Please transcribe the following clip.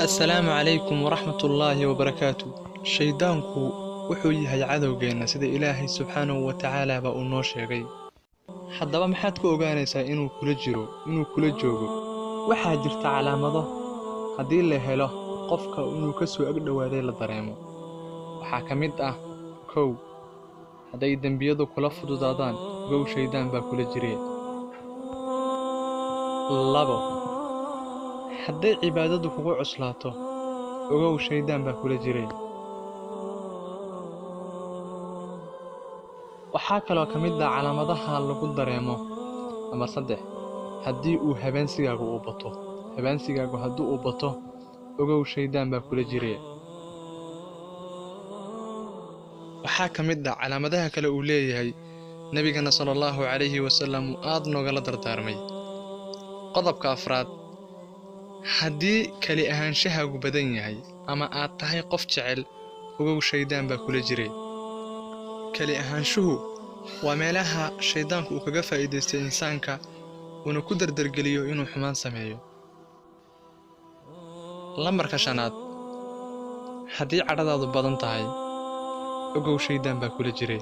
Assalaamu calaykum waraxmatullaahi wabarakaatu. Shayddaanku wuxuu yahay cadowgeenna, sida Ilaahay subxaanahu wa tacaalaaba uu noo sheegay. Haddaba maxaad ku ogaanaysaa inuu kula jiro, inuu kula joogo? Waxaa jirta calaamado haddii la helo qofka inuu ka soo ag dhowaaday la dareemo. Waxaa ka mid ah: 1, hadday dembiyadu kula fududaadaan, ogow shayddaan baa kula jiree. 2, hadday cibaadadu kugu cuslaato, ogow shayddaan baa kula jiree. Waxaa kaloo ka mid ah calaamadaha lagu dareemo nambar 3, haddii uu habeensigaagu uu bato, habeensigaagu haddii uu bato, ogow shayddaan baa kula jiree. Waxaa ka mid ah calaamadaha kale uu leeyahay Nebigana sala allahu calayhi wasalam uu aad noogala dardaarmay. Qodobka afraad, haddii keli ahaanshahaagu badan yahay ama aad tahay qof jecel, ogow shayddaan baa kula jiree. Keli ahaanshuhu waa meelaha shayddaanku uu kaga faa'iidaystay insaanka, uuna ku dardargeliyo inuu xumaan sameeyo. Lambarka shanaad, haddii cadhadaadu badan tahay, ogow shayddaan baa kula jiree.